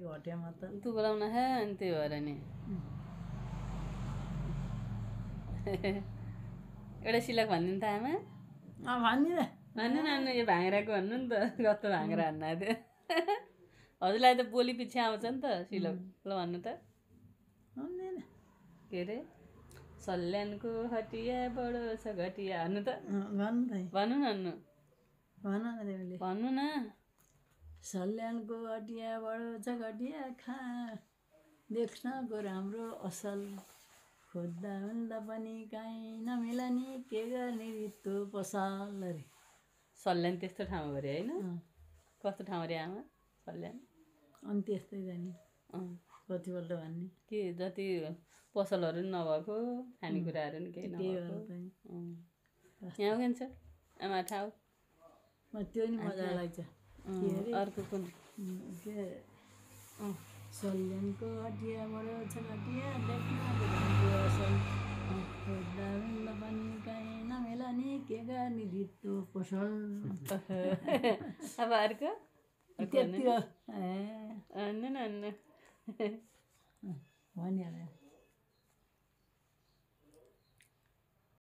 त्यो हट्यामा त तँ बोलाउन है अनि त्यही भएर नि एउटा सिलक भनिदिनु त आमा भन्दिन भन्नु न यो भाँग्राको भन्नु नि त कस्तो भाँग्रा भन्नु थियो हजुरलाई त बोली पछि आउँछ नि त सिलक ल भन्नु त भन्दिन के अरे सल्यानको हटिया बडो छ घटिया भन्नु त भन्नु त भन्नु न भन न तिमीले भन्नु न सल्यानको हटिया बडो छ घटिया खा देख्नको राम्रो असल खोज्दा भन्दा पनि काहीँ नमिला नि के गर्ने रित्तो पसल अरे सल्यान त्यस्तो ठाउँ गरे होइन कस्तो ठाउँ अरे आमा सल्यान अनि त्यस्तै जाने कतिपल्ट भन्ने के जति पसलहरू नि नभएको खानेकुराहरू नि केही नभएको यहाँ के छ आमा ठाउँ त्यो नि मजा लाग्छ के अरे अर्को कुन के सल्यानको हटिया बडो छ घटिया देख्नको राम्रो असल खोज्दा भन्दा पनि काहीँ नमिला नि के गर्ने रित्तो पसल अब अर्को त्यति हो अन्नु न भनिहाल्यो